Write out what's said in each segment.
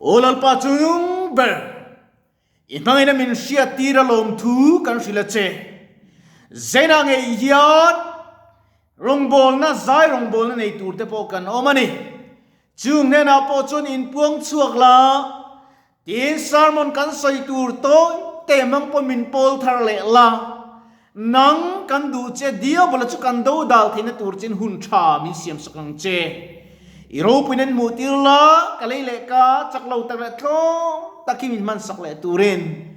Aw Lalpa chungnung ber, i hmangaihna min hriattir a lawmthu kan hrilh a che. Zainah ngei hian rawngbawlna, zai rawngbawlna nei tur te pawh kan awm a ni. Chung hnenah pawh chuan inpuang chhuak la, tiin sermon kan sawi tur tawi te hmang pawh min pawl thar leh la. Nang kan duh che, Diabola chu kan do dal theihna tur chin hun tha min siam sak ang che. I ropuiin an hmuh tir la, ka lei leh ka chak lo tak leh tlawm tak hi min hman sak leh turin.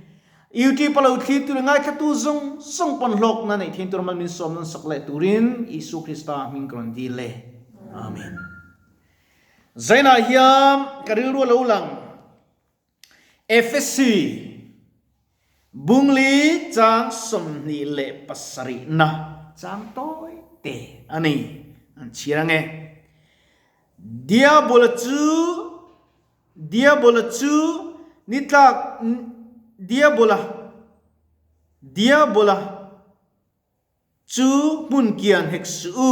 YouTube a lo thlir tur i ngaithlatu zawng zawng pawn hlawkna neih theih tur mal min sawm nawn sak leh turin Isua Krista hming ka rawn dil e. Amen. Zainah hian ka rilru a lo lang. Efesi Bungli chang 27 na chang tawi te a ni. An chhiar ang e. Diabola chu Diabola chu ni tlak Diabola Diabola Chu hmun kian hek suh u,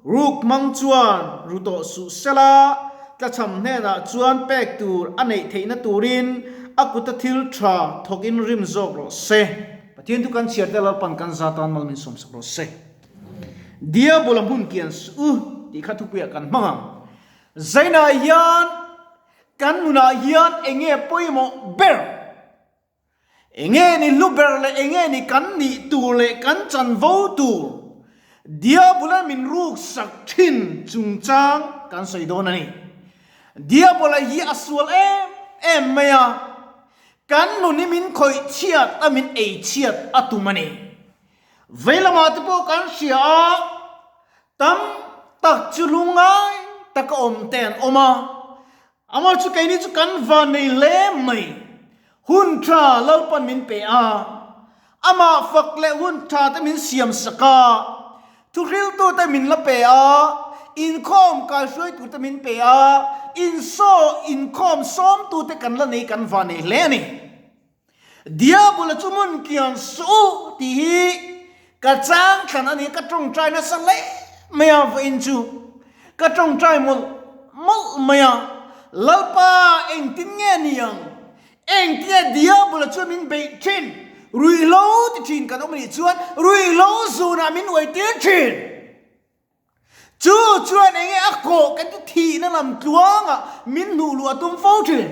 ruk hmang chuan ru tawh suh sela, tlachham hnenah chuan pek tur a neih theihna turin a kuta thil tha thawkin rim zawk rawh se. Pathian chu kan chhiar te Lalpan kan za tan mal min sawmsak rawh se. Diabola hmun kian suh u tih kha thupuiah kan hmang ang. Zainah hian kan nunah hian enge pawimawh ber? Enge ni hlu ber leh enge ni kan nih tur leh kan chanvo tur Diabola min ruksak thin chungchang kan sawi dawn a ni. Diabola hi a sual em em mai a, kan nun hi min khawih chhiat a min ei chhiat a tum a ni. Vei lamah te pawh kan hria a, tam tak chu lungngai taka awm te an awm a, Amah chu keini chu kan van nei hle mai. Hun tha Lalpan min pe a, amah fak leh hun tha te min siam sak a, thuhriltu te min la pe a, inkhawm kaihruaitu te min pe a, insaw inkhawm sawmtu te kan la nei kan van nei hle a ni. Diabola chu hmun kian suh u tih hi ka chang thlan a ni, ka tawngtai nasa hle mai a vawiin chu ka tawngtai mawlh mawlh mai a, Lalpa engtin nge ni ang, engtin nge Diabola chuan min beih thin, ruihhlo ti thin kan awm a nih chuan ruihhlo zunah min uai tir thin. Chu chuan enge a kawh kan ti thihna lam tluangah min hnuh luh a tum fo thin.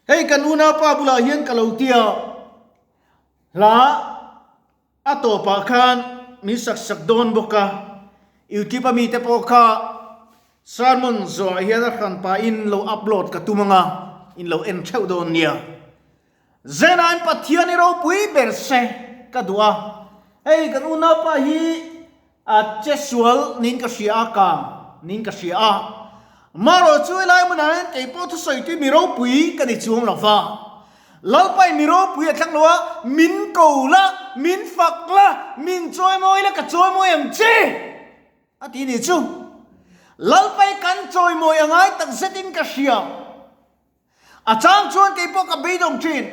Hei kan unaupa bulah hian ka lo tia, hla a tawpah khan min sak sak dawn bawk a, YouTube a mite pawh kha sermon zawhah hian a hran pahin lo upload ka tum ang a, in lo en theuh dawn nia. Zenain Pathian i ropui ber se ka duh a, hei kan unaupa hi a che sual niin ka hria a, kang niin ka hria a. Marawh chu helai hmunah hian kei pawh thusawi tui mi ropui ka ni chuang lo va. Lalpain mi ropui a thlang lo a, min ko la, min fak la, min chawimawi la ka chawimawi ang che a ti ni chu. Lalpai kan chawimawi a ngai takzetin ka hria. A chang chuan kei pawh ka beidawng thin.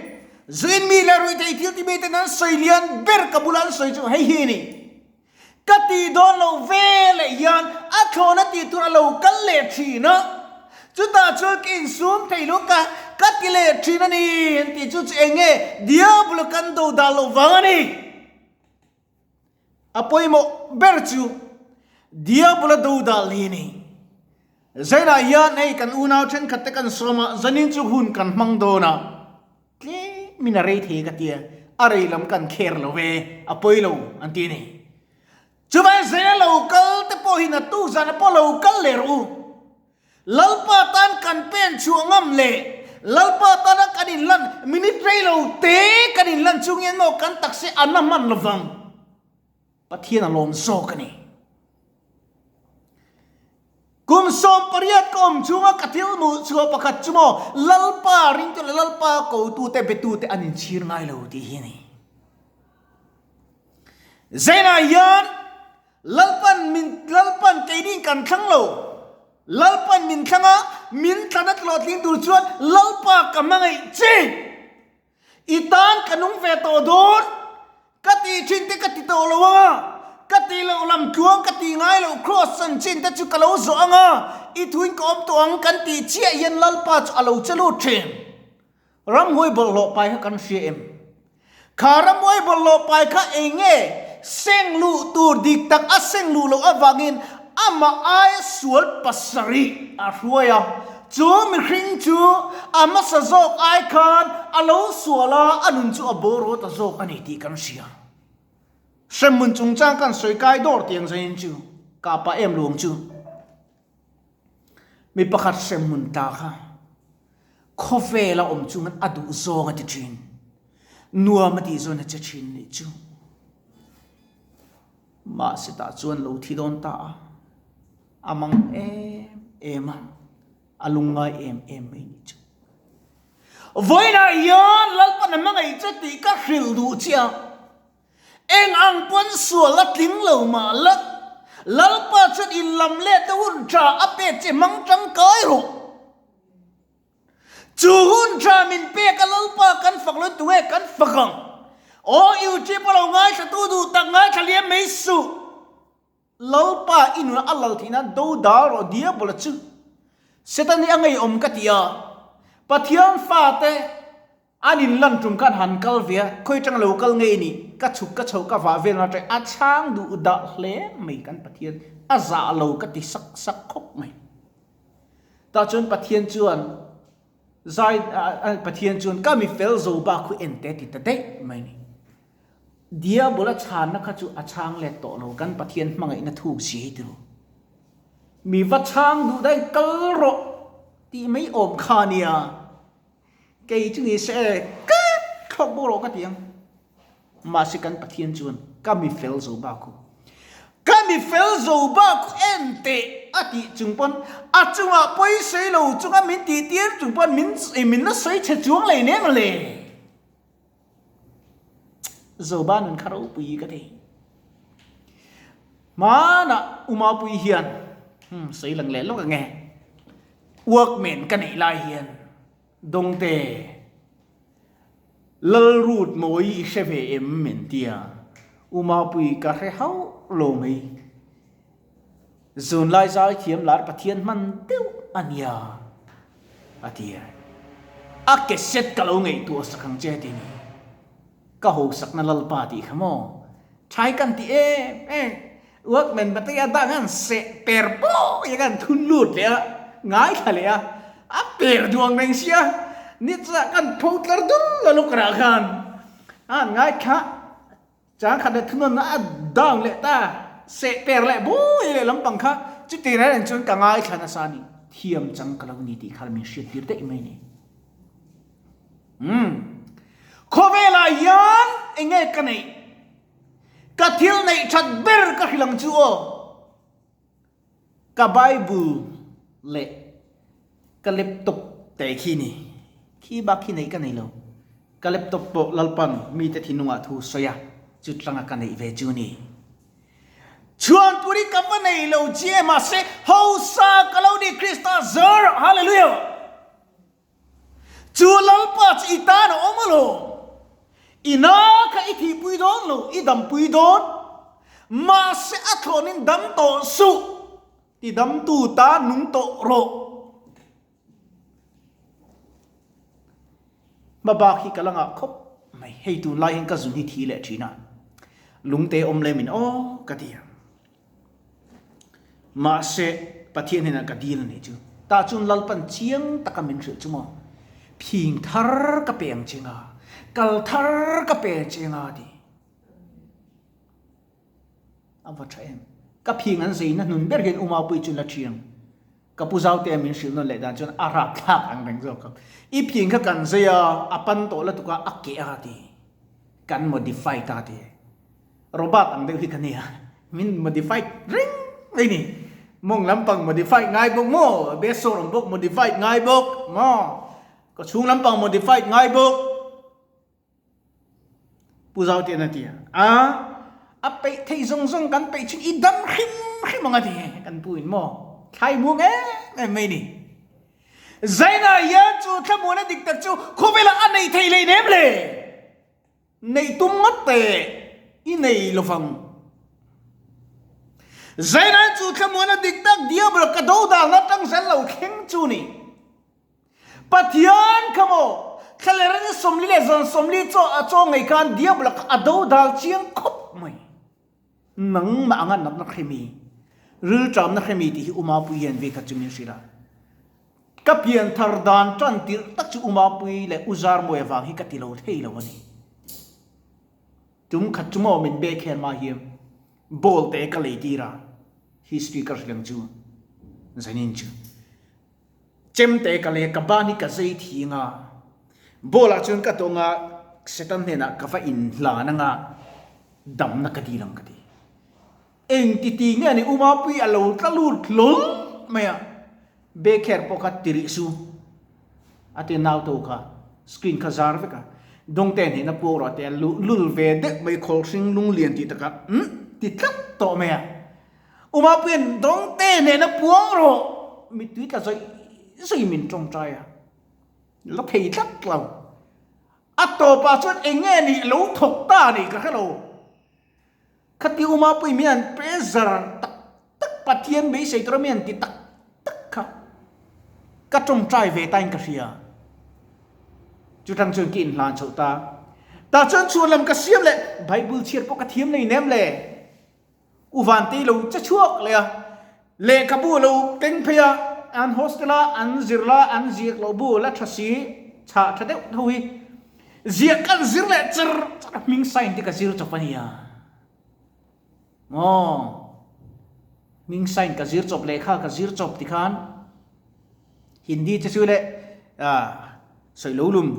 Zuin mi leh ruihtheih thil ti mite nan sawi lian ber ka bula an sawi chu hei hi a ni. Ka tih dawn loh ve leh hian a thlawhna tih tur a lo kal leh thin a, chutah chuan ka insum thei lo ka ka ti leh thin a ni an tih chu chu eng nge diablo kan do dah loh vang a ni. A pawimawh ber chu Diabola do dal hi a ni. Zainah hian hei kan unau thenkhat te kan sawm a, zanin chu hun kan hmang dawn a, tlemin a rei thei ka tia, a rei lam kan kher lo ve, a pawi lo an ti a ni. Chuvangin zaina lo kal te pawh hi naktuk zana pawh lo kal leh rawh u. Lalpa tan kan pen chhuah ngam leh Lalpa tana kan inlan minute rei lo te kan inlan chungin maw kan taksa an la hman lovang. Pathian a lawm zawk a ni. Kum 18 ka awm chunga ka thil hmuh chhuah pakhat chu maw Lalpa ringtu leh Lalpa kotute betute an inchhir ngai lo tih hi a ni. Zainah hian Lalpan min Lalpan keini kan thlang lo. Lalpan min thlang a, min thlan a tlawhtling tur chuan Lalpa ka hmangaih che. I tan ka nung ve tawh dawn. Ka tih thin te ka ti tawh lo ang a. Ka tih loh lam tluang ka tih ngai loh Kraws chanchin te chu ka lo zawh ang a, i thuin ka awm tawh ang kan tih chiah hian Lalpa chu a lo che lut thin. Ramhuai bawlhhlawh pai kha kan hria em? Kha ramhuai bawlhhlawh pai kha eng nge seng luh tur dik tak a seng luh loh avangin amah aia sual pasarih a hruai a, chu mihring chu a hmasa zawk ai khan a lo sual a, a nun chu a bawraw ta zawk a ni tih kan hria. Hremhmun chungchang kan sawi kai dawr tiang zain chu ka pah em luang chu. Mi pakhat hremhmun ta kha khawvel a awm chungin a duh zawng a ti thin. Nuam a tih zawn a che thin nih chu. Mahse tah chuan lo thi dawn ta a, a mang em em a, a lungngai em em mai nih chu. Vawiinah hian Lalpan a hmangaih che tih ka hrilh duh che a, eng ang pawn sual a tling lo mah la, Lalpa chuan in lam let te hun tha a pek che hmang tangkai rawh. Chu hun tha min pek a Lalpa kan fak lo tunge kan fak ang. Aw YouTube a lo ngaithla tu duh tak ngaithla liam mai suh. Lalpa i nuna a lal theih nan do dal rawh diabola chu Satan hi a ngeiawm ka ti a, Pathian fate an in lan tum khan han kal ve a, khawi tanga lo kal ngei ni, ka chhuk ka chho ka vah vel na tawih a chhang duh dah hle mai kan Pathian a zah lo ka ti sak sak khawp mai. Tah chuan Pathian chuan zai Pathian chuan ka mi fel zo bak khu en te ti ta daih mai ni. Diabol a chhanna kha chu a chhang let tawh lo, kan Pathian hmangaihna thuk si hei tiro. Mi va chhang duh daih kal rawh tih mai awm kha nia. Kei chu ni se e, ka thlawk bawk rawh ka ti ang. Mahse kan Pathian chuan ka mi fel zo bak khu. Ka mi fel zo bak khu en teh a tih chung pawn a chungah pawisawi lo chunga min tih tir chung pawn min min la sawi chhe chuang lei nem le. Zoba nun kha ropui ka ti. Hmanah Umapui hian hmm sawi lang leh lawk ange. Workman ka neih lai hian Dawngte Lalrut mawi i hre ve em min ti a, Umapui ka hre hauh lo mai. Zunlai zai thiam lar Pathian hman deuh a nia, a ti a. A ke set ka lo ngaihtuah sak ang che ti ni. Ka hosakna Lalpa tih kha maw? Thai kan ti em em. Workman battery a dang an seh per pawh hi kan thun lut leh a, ngaithla leh a, a per duang reng sia, ni chah kan tho tlar dul a lawk rah khan a han ngaithla. Chang khat leh thunawn a down leh ta, seh per leh buai leh lampang kha chuti reng reng chuan ka ngaithla nasa a ni. Thiam chang ka lo ni tih kha min hriat tir daih mai a ni. Umm. Khawvelah hian eng nge ka neih? Ka thil neih that ber ka hrilh ang chu aw. Ka Bible leh ka laptop te khi ni. Khi bak khi neih ka nei lo. Ka laptop pawh Lalpan mite thinlungah thu sawi a, chu tlanga ka neih ve chu ni. Chhuanpuri ka va nei lo che mahse hausa ka lo ni Krista zar Hallelujah! Chu Lalpa chu i tan a awm alawm. I na kha i thihpui dawn lo, i dampui dawn. Mahse a thlawnin dam tawh suh, ti damtu tan nung tawh rawh. Hmabak hi ka la ngah khawp mai. Hei tunlai hian ka zun hi thi leh thin a, lungte awm lem in aw ka ti a. Mahse, Pathian hnenah ka dil a nih chu. Tah chuan Lalpan chiang taka min hrilh chu maw, Phing thar ka pe ang che nga, kal thar ka pe che nga ti. A va tha em. Ka phing an zeina hnun ber hian Umapui chu la thiang. Ka pu Zautea min hrilh nawn leh dan chuan a rapthlak ang reng zawk a. I phing kha kan zei a, a pan tawh lutuk a, a keh a ti. Kan modify ta ti. Robert ang deuh hi ka nia, min modify reng mai ni. Mawng lampang modify ngai bawk maw, besawr awm bawk modify ngai bawk maw, ka chhung lampang modify ngai bawk. Pu Zautean a ti a, a a peih thei zawng zawng kan peih chin i dam hrim hrim ang a ti kan pu in maw, thlai muang em em mai ni. Zainah hian chu thlamuana dik tak chu khawvelah a nei thei leh nem le. Neih tum ngawt teh i nei lovang. Zainain chu thlamuana dik tak diablo ka dodalna atang zel lo thleng chu ni. Pathian kha maw thlaler ni 40 leh zan 40 chaw a chaw ngei khan diablo kha a dodal chiang khawp mai. Nangmah anga natna hremi, rilṭamna hremi tih hi Umapui hian vei khat chu min hrilh a. Ka pianthar dan tan tirh tak chu Umapui leh Uzarmawi avang hi ka ti lo thei lo a ni. Tum khat chu maw min bek hian mah hian ball te ka lei tir a, history ka hrilh ang chu zanin chu chem te ka lei a, ka ban hi ka zei thing a, ball ah chuan ka tawng a, Satan hnenah ka va inhlan ang a, damna ka dil ang ka ti. Eng ti ti nge ni Umapui a lo tla lut hlawl mai a, Beker pawh kha ti rih su a ti nau to kha screen kha zar vek a, Dawngte hnehna puak rawh a ti a, luh lul ve deuh mai khawl hring lung lian tih takah umm ti tlat tawh mai a, Umapuia'n Dawngte hnehna puang rawh mittui tla zawih zawih min tawngtai a, la thei tlat lo. A tawpah chuan eng nge nih lo thawk ta nih ka hre lo. Khati uma pui mi an pressure tak tak Pathian beisei tura mi an ti tak tak kha ka tawngtai ve tain ka hria. Chutang chuan ka inhlan chhoh ta. Tah chuan chhuan lam ka siam leh Bible chhiar pawh ka thiam nei nem le. U Vantei lo che chhuak leh a, lehkhabu lo keng phei a, an hostel a an zir la an ziak loh bu la tha si chhah tha deuh tho hi. Ziah kan zir leh char char a hming sign te ka zir chawp a nia. Maw hming sign ka zir chawp lehkha ka zir chawp tikhan Hindi te chu leh sawi lo lum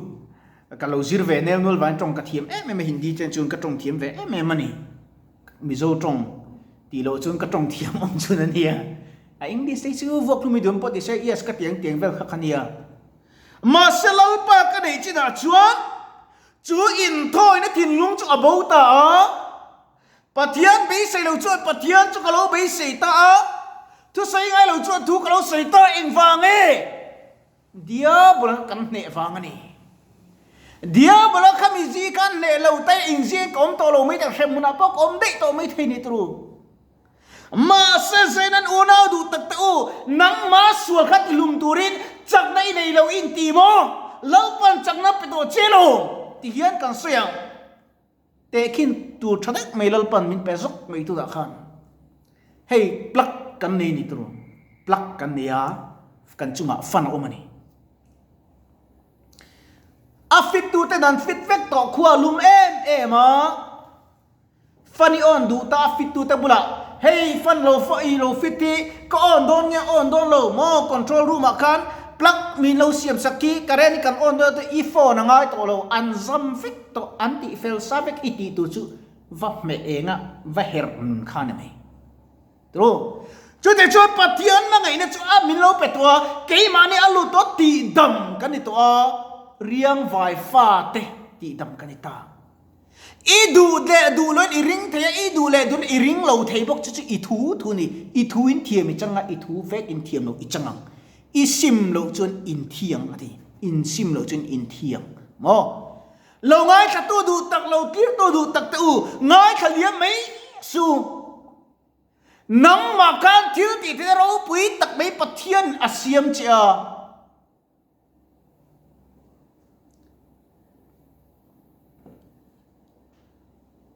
ka lo zir ve nel nual vangin tawng ka thiam em em a Hindi te chuan ka tawng thiam ve em em a ni. Mizo tawng tih loh chuan ka tawng thiam awm chun a nia. A English te chu vuak hlum i duan pawh ti se yes ka tiang tiang vel kha kha nia. Mahse Lalpa ka neih chinah chuan chu inthawina thinlung chu a bo ta a, Pathian beisei lo chuan Pathian chu ka lo beisei ta a, thusawi ngai lo chuan thu ka lo sawi ta engvang e? Diabola kan hneh vang a ni. Diabola kha mizi khan hneh lo ta e, inziak ka awm tawh lo mai ta, hrem hmunah pawh ka awm daih tawh mai thei ni turu. Mahse Zenan unau duh tak te u, nangmah sual kha tihlum turin chakna i nei lo in ti maw? Lalpan chakna pe tawh che lo ti hian kan sawi ang. Tehkhin tur tha deuh mai Lalpan min pe zawk mai tunah khan hei plug kan nei ni tur, plug kan nei a, kan chungah fan a awm a ni. A fit tuten an fit vek tawh khua lum em em a. Fan i awn duh ta a fit tute bulah hei fan lo i lo fit hi ka awn dawn nge awn dawn lo maw control room ah khan plug min lo siam sak khi current hi kan awn dawn te i phone a ngai tawh lo an zam vek tawh an tih fel sa vek i tih tur chu va hmeh eng a va herh nun kha ni mai tiraw chutih chuan Pathian hmangaihna chu a min lo pe tawh a keimahni a lut tawh tihdam kan ni tawh a riangvai fate tihdam kan ni ta. I duh leh duh loin i ring thei a, i duh leh duh i ring lo thei bawk chu chu i thu thu a ni. I thu in thiam i chang a, i thu vek in thiam lo i chang ang. I sim loh chuan in thiang a ti. In sim loh chuan in thiang maw? Lo ngaithlatu duh tak lo tirtu duh tak te u, ngaithla liam mai su. Nangmah khan thil tih theihna ropui tak mai Pathian a siam che a.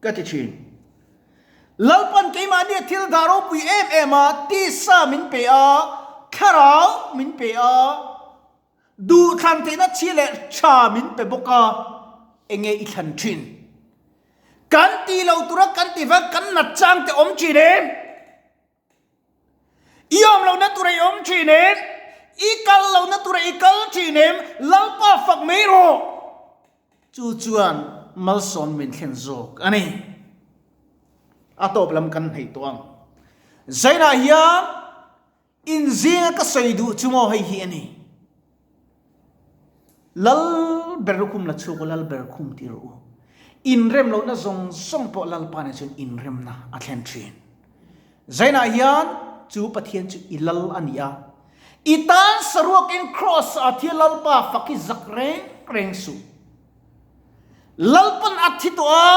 Ka ti thin. Lalpan keimahnia thil dah ropui em em a, tisa min pe a, thlarau min pe a, duhthlan theihna chhia leh tha min pe bawk a, enge i thlan thin? Kan tih loh tura kan ti vek kan nat chang te awm thin em? I awm lohna tura i awm thin em? I kal lohna tura i kal thin em? Lalpa fak mai rawh! Chu chuan malsawm min thlen zawk a ni. A tawp lam kan hneih tawh ang. Zainah hian inzinga ka sawi duh chu maw hei hi a ni. Lal ber lukhum la chhuak u, lal ber khum tir u. Inrem lohna zawng zawng pawh Lalpa nen chuan inremna a thlen thin. Zainah hian chu Pathian chu i lal a ni a, i tan saruakin Kraws ah thia Lalpa fak hi zak reng reng suh. Lalpan a thi tawh a,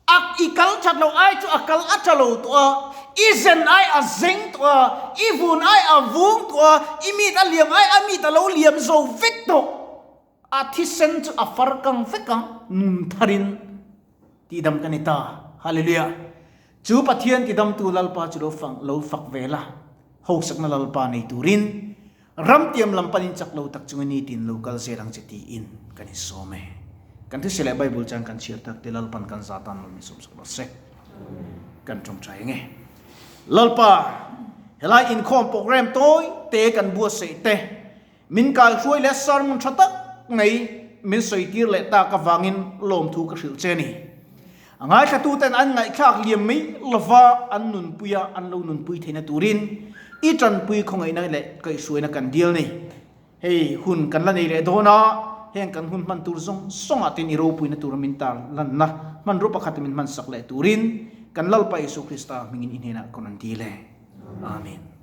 A i kal that lo ai chu a kal a tha lo tawh a, I zen ai a zeng tawh a, i vun ai a vung tawh a, i mit a liam ai a mit a lo liam zo vek tawh. A thisen chu a far kang vek a, nun tharin tihdam ka ni ta. Hallelujah! Chu Pathian tidamtu Lalpa chu lo fang lo fak ve la, hausakna Lalpa nei turin ram tiam lam panin chak lo tak chungin nitin lo kal zel ang che tiin kan insawm e. Kan thuseh leh Bible chuan kan chhiar tak te Lalpan kan za tan lo min sawm sak rawh se. Kan tawngtai ang e. Lalpa, helai inkhawm program tawi te kan buatsaih te, Min kaihruai leh sermon tha tak mai min sawitir leh tak avangin lawmthu ka hrilh che a ni. A ngaithlatuten an ngaihthlak liam mai lova an nunpuia an lo nunpui theihna turin i tanpui khawngaihna leh kaihhruaina kan dil ni. Hei hun kan la nei leh dawn a, heng kan hun hman tur zawng zawngah ten i ropuina tura min tar lanna hmanrua pakhat min hmansak leh turin kan Lalpa Isua Krista hmingin i hnenah ka rawn dil e. Amen.